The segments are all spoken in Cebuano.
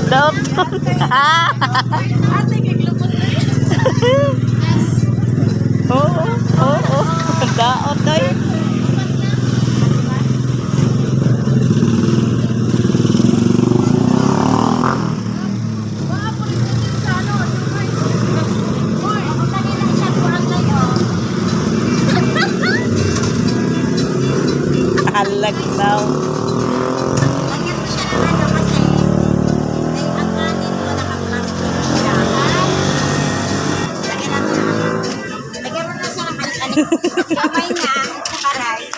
Daot. Ate, giglupot na yun. Oo. Daot ay. Baka po rin dito sa ano, siomay. Hoy, Ako kanila siya kurang kayo. Alag daw. Lagyan mo siya ng ano kasi ay, ang kanin mo naka-plastic siya. Lagyan natin ng ano. Lagyan mo na siya ng anik-anik. Gamay na, at saka rice.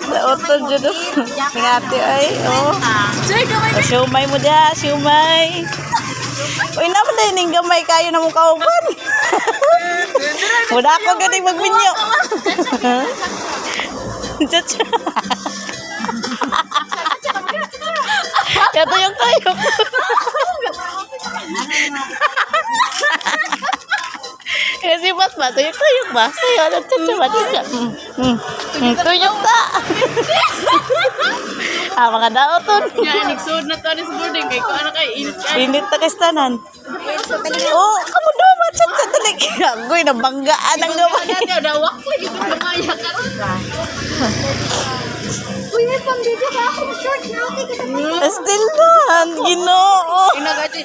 Daot to jud. Ning ate ay, oh. Sir, gamay Oh, siomay mo da, siomay. Uy, naman din ning gamay kayo na mong kauban. Wala ko ganing magminyo. Chacha. Kaya tuyok tuyok. Kasi ba't ba? Tuyok tuyok ba? Sayo, ano, chacha ba? Chacha. Tuyok ta. Ah, mga daoton. Nga, nagsuod na to ni sa boarding. Kay ko ano kay init ka. Init ta kastanan. Oh, kamo daw ma chacha dali. Agoy nabanggaan ang gamay. Dati, dawak lagi ito lumaya karon. Uy, may pang-video ka ako. Short na, okay ka naman. Still na, Ginoo. Inagati.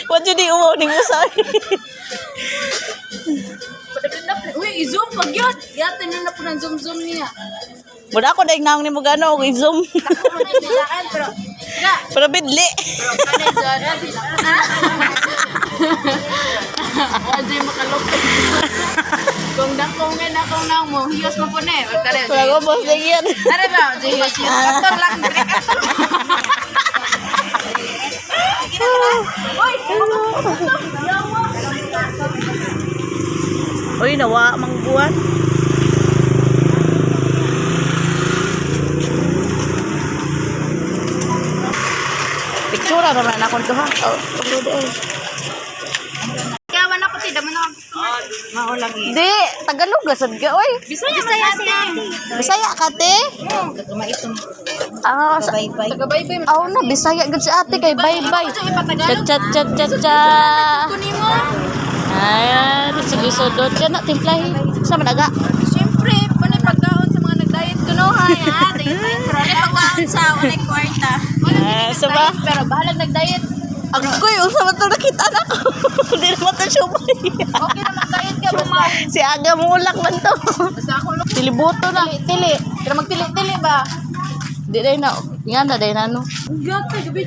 Wa jud di uwaw ning usay. Uy, i-zoom pag yun. Yate na na po ng zoom-zoom niya. Muna ako daig naong nimo gano og i-zoom. Pero, ga, Pero bidli. pero kanay dyan. Wala dyan makalok. Kung dakong nga na kung naong mo, hiyos mo po na eh. Wag ka Wala ko boss na yan. Ano ba? Hiyos, hiyos. Katong lang, dire katong. Uy, nawa mang buwan. Picture naman akong duha. Oh, upload eh. Kaya man ako, tida man ako. Di, Tagalog asad ka oy. Bisaya, Bisaya si ate. Bisaya ka te? Ah, sa, Taga-baybay. aw na Bisaya gud si ate kay bye-bye. Cha cha cha cha cha. Kunin mo. Ayan, sugod ka na timplahi. Sa managa. Siyempre, panay pagkaon sa mga nag-diet ko no, hay ah, diet diet pero panay pagkaon sa unay kwarta. Eh, sa ba? Pero bahalag nag-diet. Agoy, unsa man to nakita na ko. Di naman to siumay. Okay na mag-diet ka basta. Si Aga mulak man to. Basta ako look Tilibuto na. tili. Pero magtili-tili ba? Di dai na. Nga na dai na no. Gabi gabi.